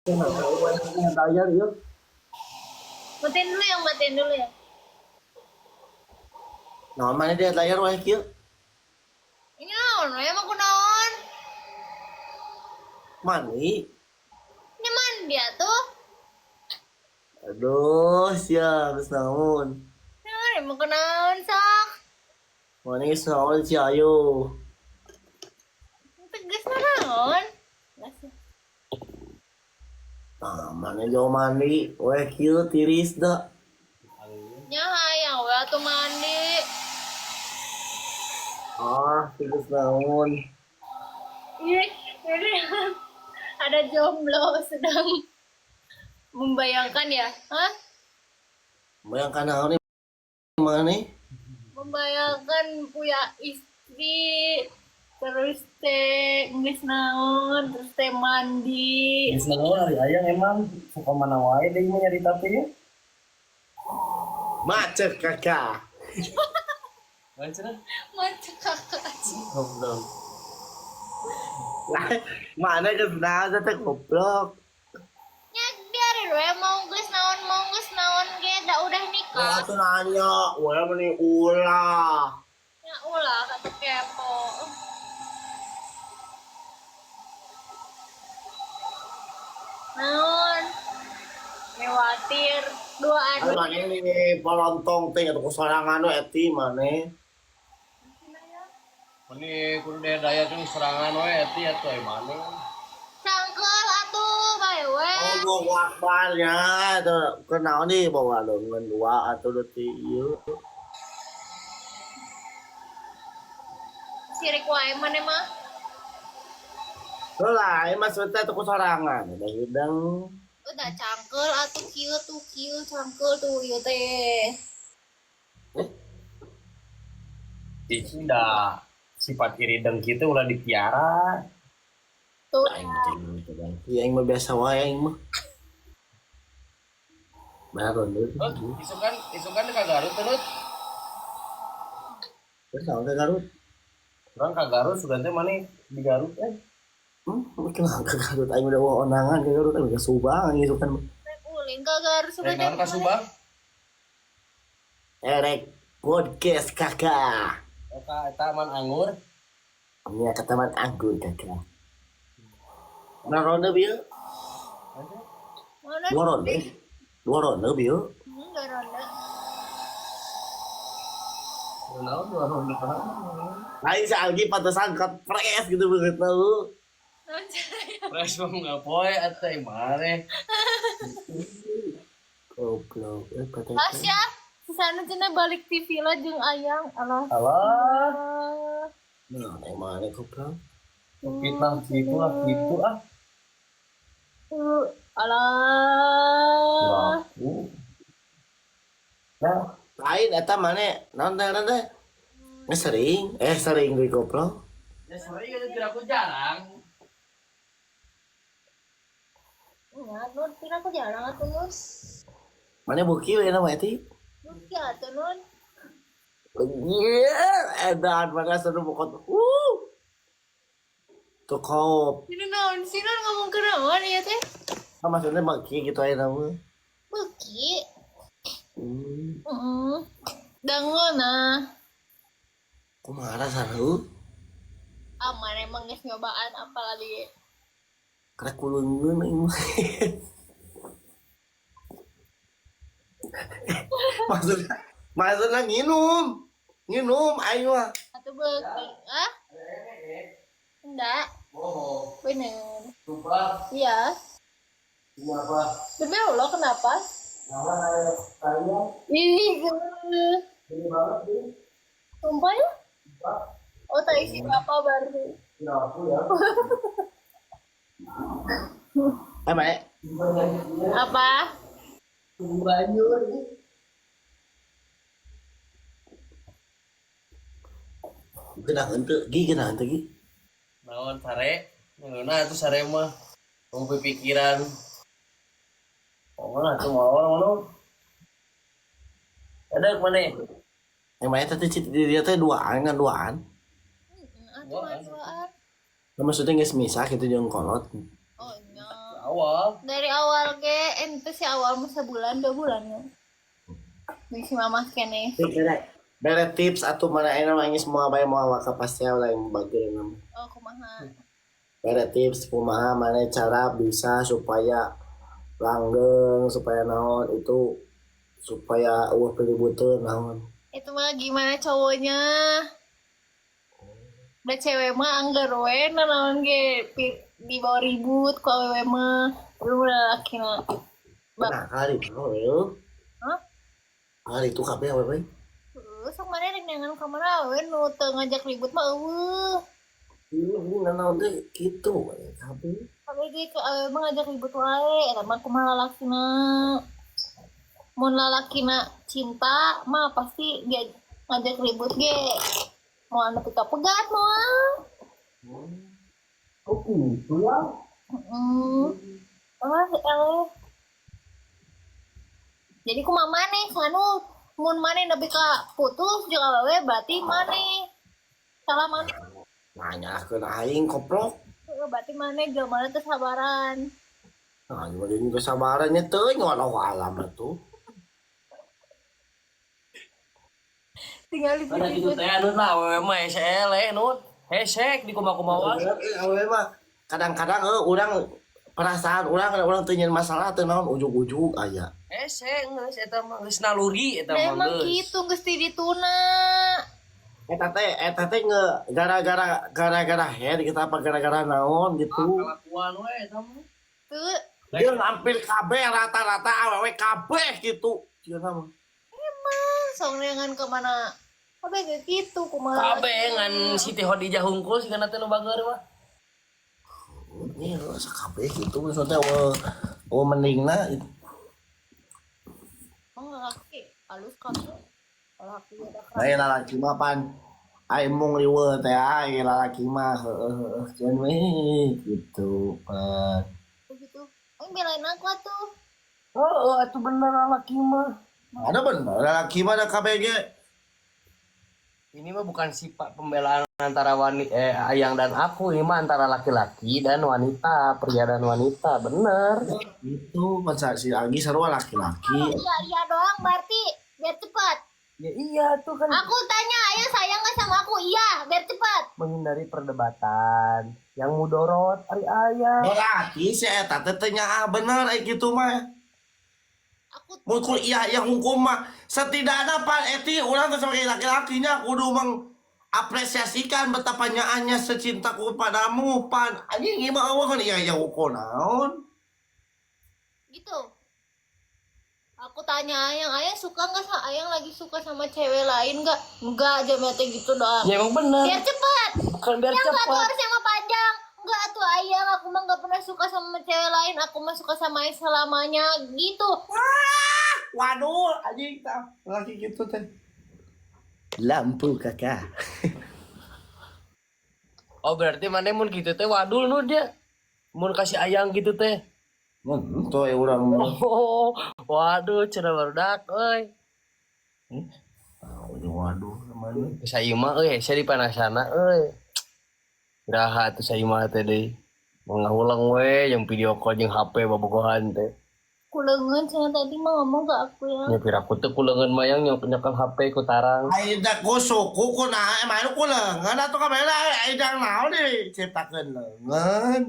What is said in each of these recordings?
Layar yuk. Matiin dulu ya, matiin dulu ya. Nah, mana dia layar wae kieu? Ini naon we emang kunaon? Mandi. Ini mandi atuh. Aduh, sia geus naon. Naon emang kunaon sok? Mana geus naon si ayo. Tegas naon? Nah, mana jauh mandi, wae kieu tiris da. Nya hayang we atuh mandi. Ah, geus naon. Ih, ini ada jomblo sedang membayangkan ya? Hah? Bayangkan naon nih mana? Membayangkan punya istri terus teh geus naon, terus teh mandi. Geus naon ari ayang emang suka mana wae deui mah nyarita teh ya. Macet kakak. Macet. Macet kakak. Goblok. Lah, mana geus naon teh goblok. Ya biarin we mau geus naon ge da udah nikah. Lah tuh nanya, wae meni ulah. Ya ulah kata kepo. Naon? Mewatir dua Aduh, anu. mana ini palontong teh atuh sorangan we eti maneh. Meni kudu daya daya tuh serangan we eti atuh ai maneh. Cangkel atuh bae we. Allahu Akbar ya, tuh kenaon nih bawa leungeun dua atau deui ieu. Sirik wae maneh mah. Lah, ieu maksudnya tuh sorangan, udah hidang. Udah cangkel atuh kieu tuh kieu cangkel tuh ieu teh. Cicing da sifat iri dengki teh ulah dipiara. Tuh. Aing mah teh dengki, aing mah biasa wae aing mah. Baru deui. Isukan ka Garut terus. Terus naon ke Garut? Urang ka Garut sugan teh maneh di Garut eh. Kenapa ke Garut? Aing udah bawa onangan ke Garut, aing ke Subang gitu kan. Rek ulin ka Garut sugan Rek naon ka Subang? Erek podcast kakak. Eta taman anggur. Iya ke taman anggur kakak. Nah ronde bieu? Mana? Dua ronde. Dua ronde bieu. Enggak ronde. Naon dua ronde Lain si Algi pantesan cut press gitu begitu tahu. Press mah nggak poe atuh ai maneh. Goblok, kata. Asya, sisana cenah balik ti villa jeung ayang. Alah. Alah. Nah, emang mana goblok? Fitnah gitu lah gitu ah. Alah. Nah, Lain eta mana? Naon teh naon teh? Nggak sering, sering di goblok. Ya sering aja tidak aku jarang. Nya, Nur, kira aku jarang atuh, Nur. Mana buki we nama eti? Buki atuh, Nur. Iya, edan mana seru pokok. Tuh kop. Ini naon sih, Nur ngomong ke naon ieu teh? Nah, maksudnya beki gitu aja nama. Beki. Heeh. Dangun nah. Kumaha rasana? Aman emang geus nyobaan apalagi. Karek kuleungeun aing mah. Maksudnya nginum. Nginum aing mah. Atuh beki. Ah? Enggak. Bohong. Bener. Sumpah. Iya. Kenapa? Demi Allah kenapa? Kenapa saya? Ih, Gede banget sih. Sumpah ya? Oh, tak isi bapak baru. Ya aku ya. Mak. Apa? Tunggu banyu. Geunah henteu, Gi geunah henteu Gi. Naon sare? Ngeunah atuh sare mah. Mau pikiran. Oh, mana tuh mau ngono. Ada mana? Yang mana tadi dia teh duaan kan duaan. Atuh duaan. Nah, maksudnya geus misah gitu jeung kolot. Oh, nya. Awal. Dari awal ge ente si awal mah sebulan 2 bulan ya. Di si mama kene. Bere, bere tips atau mana enak mah geus moal bae moal waka pasti lah yang bageun mah. Oh, kumaha. Bere tips kumaha mana cara bisa supaya langgeng, supaya naon itu, supaya euweuh keributan naon. Itu mah gimana cowoknya? Udah cewek mah angger we naon ge dibawa ribut ku awewe mah. Belum laki na. Nah, kali itu we. Hah? Kali itu kabeh awewe. Heeh, sok mana rek neangan ka mana awewe nu teu ngajak ribut mah euweuh. Iya, ini naon teh kitu we kabeh. Kabeh ge ke awewe mah ngajak ribut wae, eta mah kumaha lalakina. Mun lalakina cinta mah pasti dia ngajak ribut ge moal nepi ka pegat moal. Oh, gitu ya. Heeh. Ah, eleh. Jadi kumaha maneh sanu mun maneh nepi ka putus jeung awewe berarti maneh salah maneh. Nah, nyalahkeun aing koplok. Heeh, berarti maneh jelema teu sabaran. Nah, gimana ini kesabarannya teuing walau alam atuh. Tinggal Ada gitu teh anu lah awewe mah hese eleh Nut. Hesek di kumaha-kumaha. Awewe mah kadang-kadang urang perasaan urang urang teu nyeun masalah teu naon ujug-ujug aya. Hese geus eta mah geus naluri eta Nah, mah emang geus. gitu geus ti dituna. Eta teh nge gara-gara head kita apa gara-gara naon gitu. Kelakuan we eta mah. Tuh, Dia hampir kabeh rata-rata awewe kabeh gitu. Ieu mah. emang sok neangan ke mana? Kabeh ge kitu kumaha. Kabeh ngan Siti Khadijah hungkul sigana teh nu bager mah. Ini sakabeh gitu maksudnya eueuh eueuh mendingna gitu. Emang laki halus kabeh. Laki ada Nah, ya lalaki mah pan ai mung riweuh teh ai lalaki mah heueuh heueuh keun we gitu pan. Begitu. Aing belain aku atuh. Heeh, atuh bener lalaki mah. Ada bener lalaki mah da kabeh ge. Ini mah bukan sifat pembelaan antara wanita ayang dan aku, ini mah antara laki-laki dan wanita, pria dan wanita, bener. Itu masa si Agi sarua laki-laki. Iya, iya doang berarti biar cepat. Ya iya tuh kan Aku tanya, ayah sayang gak sama aku? Iya, biar cepat. menghindari perdebatan. Yang mudorot ari ayang. Berarti si eta teh teu nyaah bener ai kitu mah. Aku Mun ku iya yang hukum mah setidaknya pan eti urang teh sebagai laki-lakinya kudu mengapresiasikan betapa nyaahnya secintaku padamu pan anjing ieu mah eueuh kan iya iya hukum naon. gitu. Aku tanya ayang, ayang suka nggak sama ayang lagi suka sama cewek lain nggak? Nggak, jamnya teh gitu doang. Ya emang bener. Biar cepat. Bukan biar Ya enggak tuh cepat. harus sama panjang. Enggak tuh ayang, aku mah nggak pernah suka sama cewek lain. Aku mah suka sama ayang selamanya gitu. Waduh, anjing tah laki gitu teh. Lampu kakak. Oh berarti mana mun gitu teh wadul nu dia. Mun kasih ayang gitu teh. Tuh ya urang mah. Oh, waduh cenah barudak euy. Ah, waduh mana. Saya mah euy, saya di panasana euy. Iraha tuh saya mah teh deui. Mau ngahulang we yang video call jeung HP bobogohan teh. Kulengan cenah tadi mah ngomong ke aku ya. Nya piraku teh kuleungeun mah yang nyekel HP ku tarang. Ai da ku suku ku naha emang ku leungeun atuh kamera ai dang naon diciptakeun leungeun.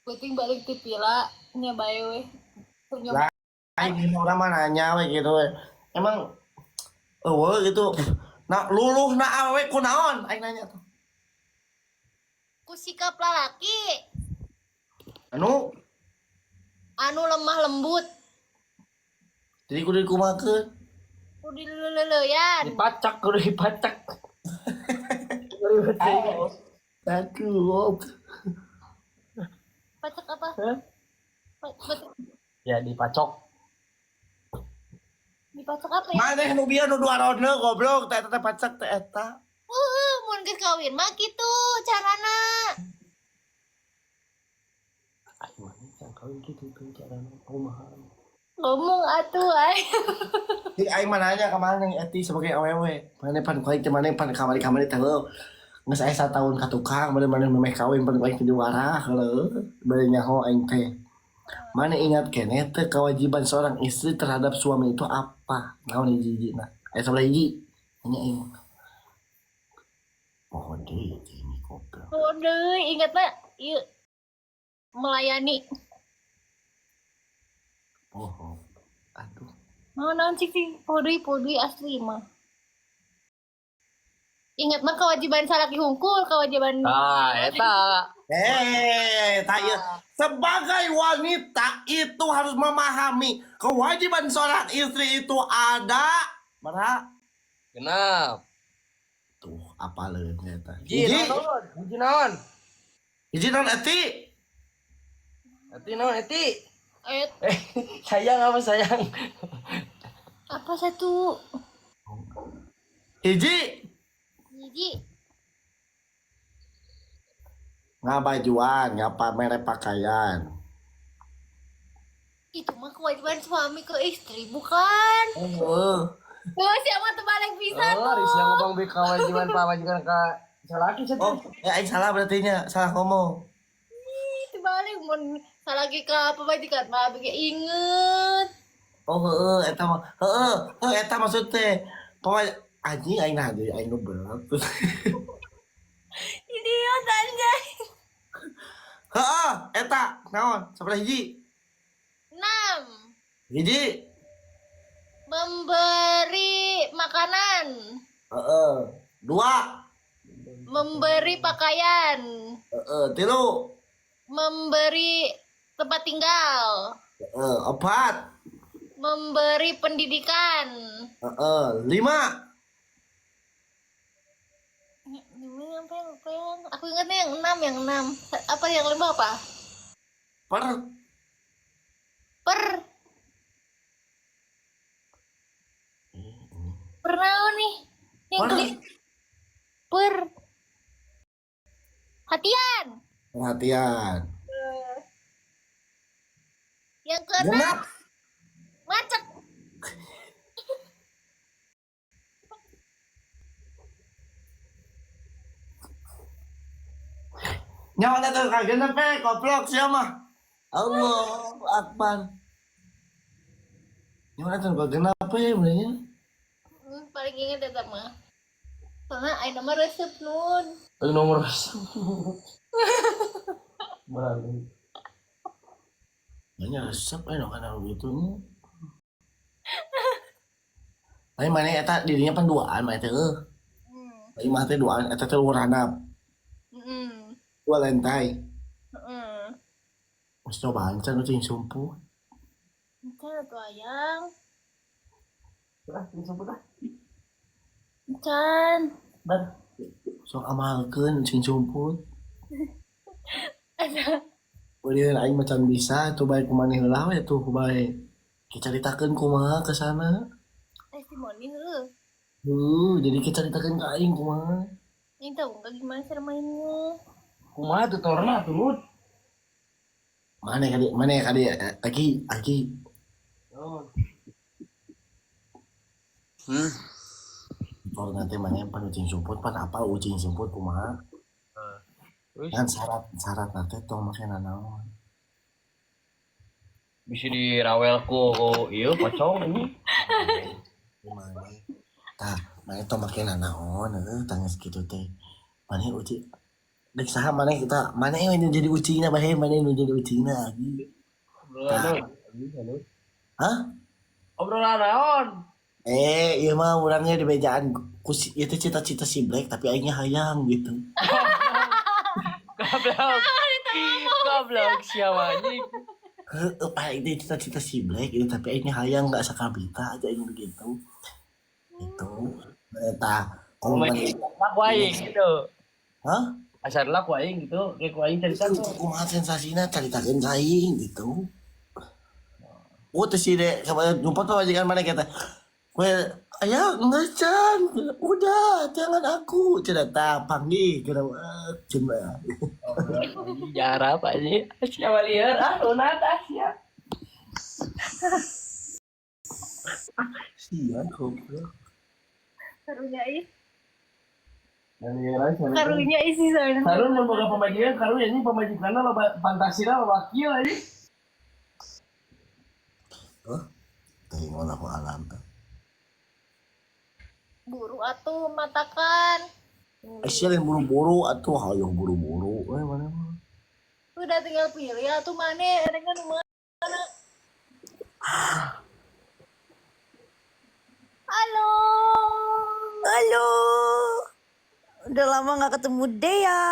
Penting balik ti pila nya bae we. Punya Lah, ai urang mah nanya we gitu we. Emang eueuh gitu. Nah, luluh na awewe ku naon aing nanya tuh. Ku sikap lalaki Anu anu lemah lembut. jadi kudu dikumakeun. Ku dileleuyan. Dipacak kudu dipacak. Kudu dipacak. Aduh. Pacak apa? Hah? Pacak, Ya dipacok. dipacak apa ya? Maneh nu bieu nu dua ronde goblok teh eta teh pacak teh eta. Mun geus kawin mah kitu carana. Ah, mana can kawin gitu tuh carana kumaha. Ngomong atuh ay. Jadi aing mah nanya ka maneh Eti sebagai awewe. Maneh pan ku aing teh maneh pan kamari-kamari teh heuh. Geus aya satahun ka tukang maneh maneh memeh kawin pan ku aing teh juara heuh. Bari nyaho aing teh. Maneh ingat keneh teh kewajiban seorang istri terhadap suami itu apa? Naon hiji-hijina? Aya sabaraha hiji? Nanya aing. Poho deui ini goblok. Tuh deui ingatna ieu melayani. Poho. Aduh. Naon naon cik cik poho deui poho deui asli mah. Ingat mah kewajiban salaki hungkul, kewajiban Ah, eta. Eh, tanya. Sebagai wanita itu harus memahami kewajiban seorang istri itu ada berapa? Genap. Tuh, apa leun eta? Hiji Hiji, naon? Hiji naon? hiji naon eti? Eti naon eti? Eh, Eh, sayang apa sayang? apa satu? Hiji Hiji. ngabajuan, ngapa mere pakaian. Itu mah kewajiban suami ke istri, bukan? Oh, Oh, siapa terbalik bisa Oh, tuh. Risya ngomong bi kewajiban pamajikan ka salaki cenah. oh, ya aing salah berarti nya, salah ngomong. Ih, terbalik mun salaki ke pamajikan mah bege inget. Oh, heeh, eta mah. Heeh, heeh eta maksud teh. Pokoknya anjing aing nah deui aing nu berat. Idiot anjay. Heeh, eta naon? Sabaraha hiji? 6. Hiji. Memberi makanan, Heeh. Dua. memberi pakaian, Heeh, tilu. memberi tempat tinggal, Heeh, empat. memberi pendidikan. Heeh, lima. Ini apa yang lupa yang? Aku ingatnya yang enam, yang enam. Apa yang lima apa? Per Per Pernah nih yang Per. keli per hatian. perhatian. Yang keenam Genap. macet. Nyawa tuh kagenep eh goblok sia mah. Allah Akbar. Nyawa tuh kagenep eh benernya. Paling inget eta mah. Soalnya ayeuna mah resep nun. Ayo nomor. Berani. Banyak resep eh kana gitu nya. Tapi mana eta dirinya pan duaan mah teh eueuh. Imah teh duaan eta teh luar handap. Dua lantai. Geus cobaan can ucing sumput. Encan atuh ayang. Ah, ini sumput ah. Encan. Bar. Sok amalkeun ucing sumput. Ada. Udah aing macam bisa tuh bae kumaneh heula we tuh bae. Kicaritakeun kumaha ke sana. Testimoni heuh. Jadi kicaritakeun ka aing kumaha. Ini tahu nggak gimana cara mainnya? Kumaha tuh torna turut. Mana kali mana kali lagi lagi Oh. kalau nanti mana pan ucing sumput pan apa ucing sumput kumaha Terus kan syarat syarat nanti tong make nanaon bisa dirawel ku ieu pocong ini. Kumaha tah mana tong make nanaon heuh tangis kitu teh mana ucing dek saha mana kita mana yang jadi ucingna bae mana yang jadi ucingna lagi. Obrolan naon? Hah? Obrolan naon? Eh, iya mah orangnya di bejaan ku itu cita-cita si Black tapi aingnya hayang gitu. Goblok. Goblok siapa anjing? Heeh, pak itu cita-cita si Black itu tapi aingnya hayang nggak sakabita aja aing begitu. Itu eta kalau Main ku aing gitu. Hah? Asar lah ku aing gitu, kayak ku aing cerita Itu kumaha sensasina caritakeun ka aing gitu. Oh, teh si dek sama jumpa tuh majikan mana kata. Gue ayah enggak can, udah jangan aku cerita panggil kira cuma Jarap aja. Siapa liar? Ah, lunat ah sia. Sia goblok. Karunya ih. Dan iya lah, Sarun. Karunya ih sih soalnya. Sarun mun boga pamajikan karunya anjing, pamajikanna loba fantasina, loba kieu anjing. Hah? Teuing wallahu alam. Buru atuh matakan. Sia lain buru-buru atuh, hayo buru-buru. Eh, mana mah. Udah tinggal pilih atuh mana, dengan mana. Halo. Halo. Udah lama nggak ketemu Dea.